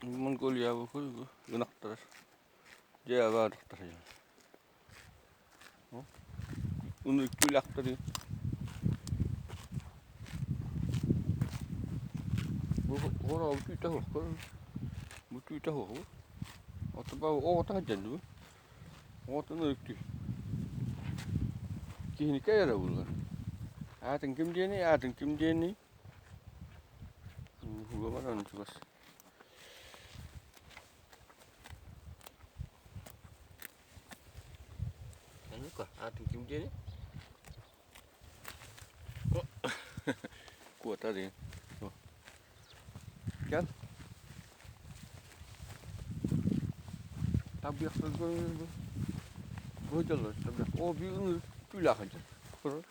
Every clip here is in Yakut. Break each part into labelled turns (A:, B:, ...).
A: Монголия ынахтар дьэ баардахтар Уну күлэхтэри бу хорообут түүтэ суох бу түүтэ суох оттон оҕото сылдьан дуу оҕотун өлүктүү киһиникэ эрэ буллар аатын ким диэний аатын ким диэний баран чугас Ну-ка, аатын ким диэний? Куота диэн. Кэл. Табыахтарга быдьалар табыах. О, биир түүлээх сылдьар. Көрүҥ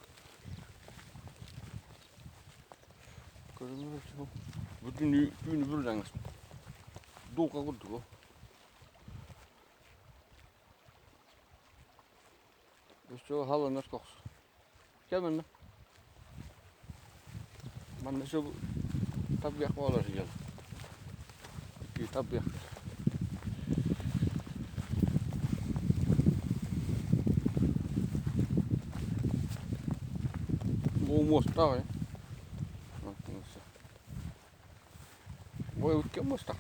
A: Бу түүнү түүнү бүрүлэҥэс. Дуука курдук. Өссө халанар кохс. Кэл манна. Манна сөб табыах буолар сылдьан. Икки табыах. Бу муостаах э. Ой, кем муостаах?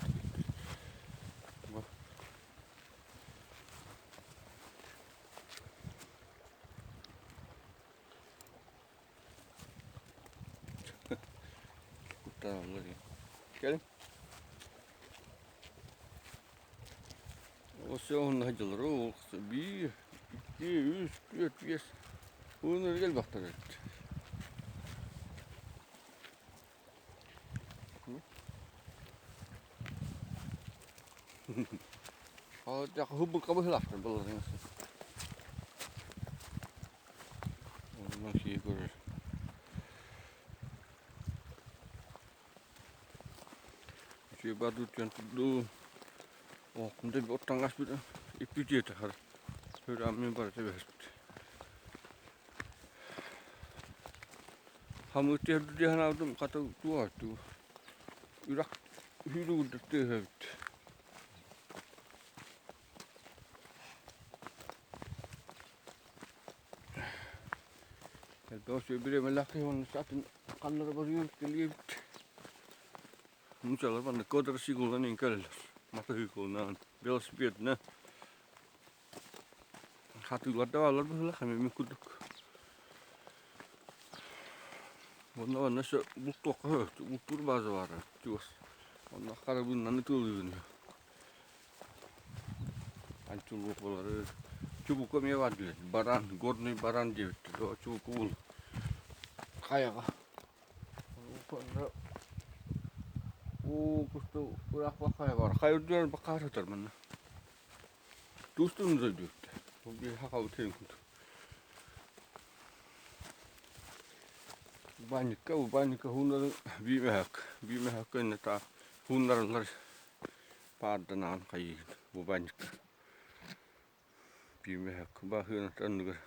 A: Куттаналлар дии. Кэлин. Осы онно сылдьаллар ол биир, икки, үс, түөрт, биэс уонна элбэхтэр эбит. Хубукка быһылаахтар былырыын. Онон сии көрөр. Үчүгэй бардыытыгар турдуу. Ооккунда оттон аспыт иппитиэтэ хар. Хөрөммүн барыта бэһэспит. Хамыытыйар дии санаабытым хата туох туу үрэх сүүрүгүрдүк тыаһа эбит. Элбэх үчүгэй бириэмэлээх киһи уонна атын ханна да барыам кэлиэбит. Нуучалар манна квадроциклынан иҥ кэлэллэр. Матаһыыкылынан, велосипедынан. Хатыылар да бааллар быһыылаах эмиэ мин курдук. Уонна манна өссө бултуохха сөп, бултуур база баара чугас. Онно харабыыннан ытыалыыбын. Антилопалары чубуку эмиэ баар дииллэр. Баран, горный баран диэбиттэр. Чубуку бул хайаҕа. Уу кусту ыраах хайа баар. Хайа үрдүгэр бакаар сытар манна. Туустун дойдуutta. Бу хахабыт сирин курдук. Банника, банника хууннарын биимэһэк, биимэһэк кэннэ та хууннараллар паарданаан хайыыгын бу банника. Биимэһэк баһыынан анныгар.